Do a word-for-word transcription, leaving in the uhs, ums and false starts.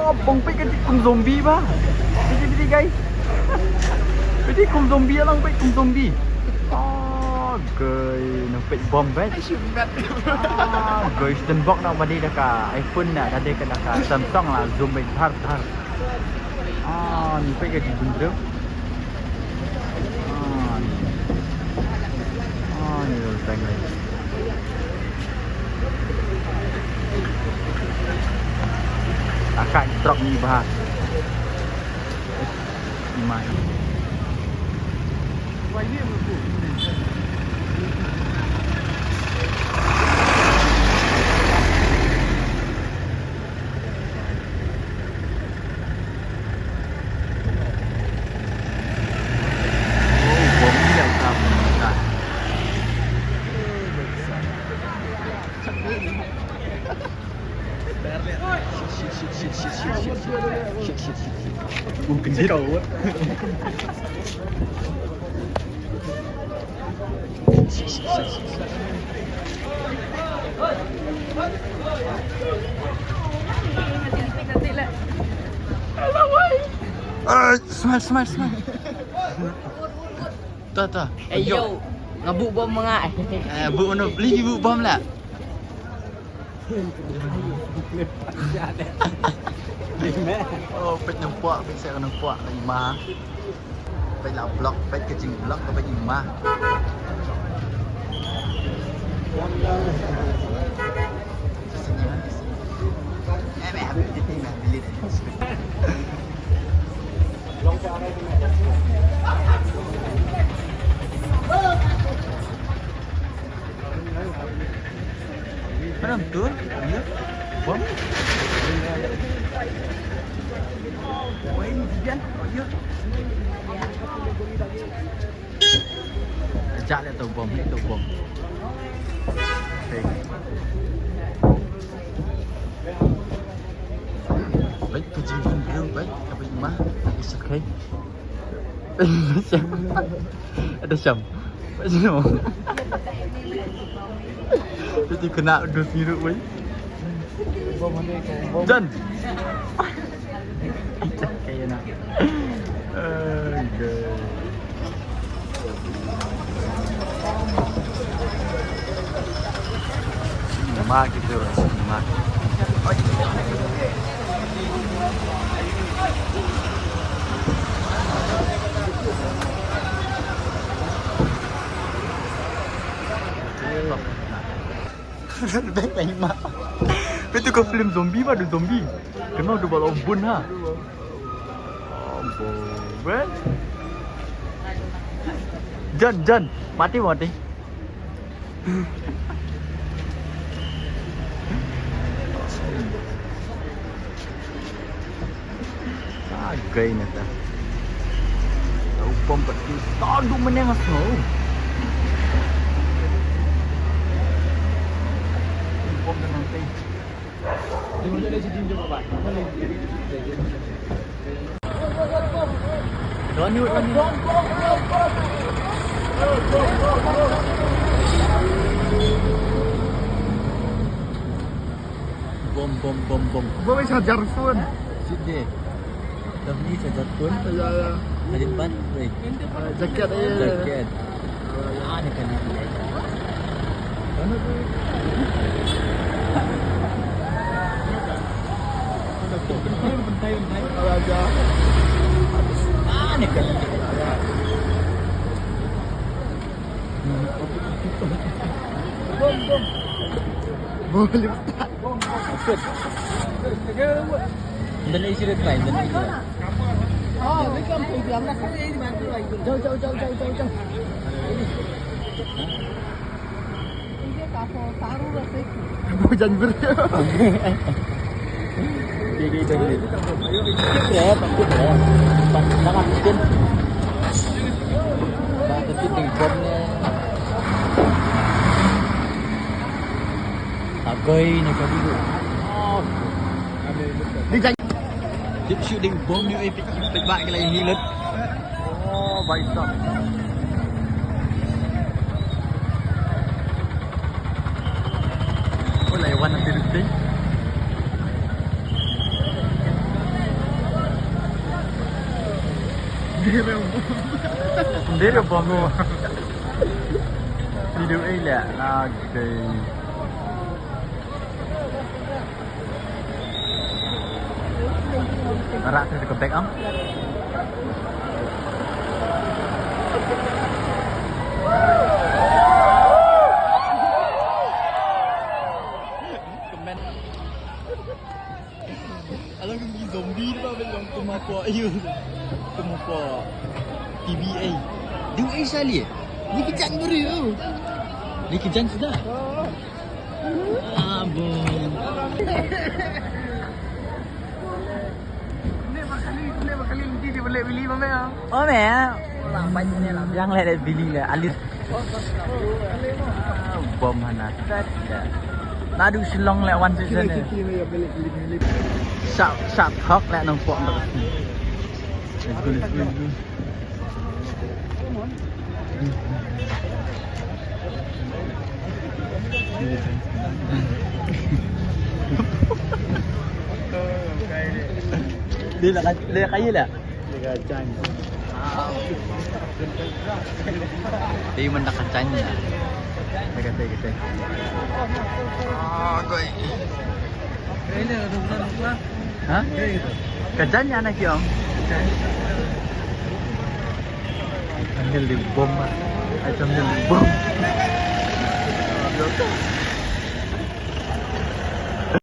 Oh, bong peit ka kum zombie ba. Peit, peit, guys. Peit kum zombie, lang peit kum zombie. Oh, guys, nang peit bom, guys. Ah, guys, dan bok na ba dei da ka iPhone na, da dei ka da ka Samsung la, zoom beit har har. Ah, ni peit ka jingkundrew. Ah, ni. Ah, ni lo tang lai. Taka trok ni ba. Mai. Alright, smile, smile, smile. Ta, ta. Eh, yo. Nga bu bom nga. Eh, bu no, beli bu bom lah. Oh, peit nampak, peit sa nampak lagi mah. Peit la block, peit ka jingblok ka peit i ma. Mana betul? Iya. Bom. Wah, ini hujan. Oh, iya. Jap leh tu bom, leh tu bom. Okay. Baik, ka jingim briew, baik, ka baik mah, ka sakei. Ada Syam. Ada Syam. Jadi kena dus ngirup, wei. Jan. Kaya nak. Aduh. Cinema gitu, cinema. Bek lain mah. Itu ke film zombie bah, ada zombie. Kena tu bawa bun ha. Ampun. Jan, Jan, mati, mati. Sagai nata. Upam pati tadu meneng asno. Upam meneng tei. Don't you, don't you. Bom, bom, bom, bom. Bom, charger phone. Sini. Dah ni charger phone. Ya, ya. Ada empat, weh. Ah, jaket, eh. Jaket. Ah, ni kan ni. Mana tu? Pentai, pentai. Ah, ni kan ni. Bom, bom. Boleh. Dah nak isi dah try, dah nak isi. Jauh, jauh, jauh, jauh, jauh, jauh. Ini tak apa, taruh lah saya. Hujan ber. Okey, okey, okey, okey. Sikit je, sikit je. Jangan sikit. Bah, sikit ni, bom ni. Takoi ni ka dulu. Dia jangan. Dia shooting bom ni, eh, pik, pik, pik, bak, gila, ini, let. Oh, baik tak. Oh, laiwan nanti, nanti. Ndei ruh bom mo. Video ei leh. Okay. Rah te ka bag am. Alang ki zombie ba ben long kuma ko ayu. Kuma ko T B A. Ding ai sali. Ni ki jan beri tu. Ni ki jan sudah. Ah, bon. Oh, meh. Yang leh bili leh alis. Bom hana. Naduh Shillong leh wan shisha ne. Sharp, sharp hok leh nongpok. Let's go, let's go, let's go. Dia nak, dia nak kaya tak? Dia kena janji. Dia mana kena janji? Dia kata, dia kata. Ah, koi. Ha? Ka jan ïa na ki ong. Ai, tang di bom, ah. Ai, tang di bom.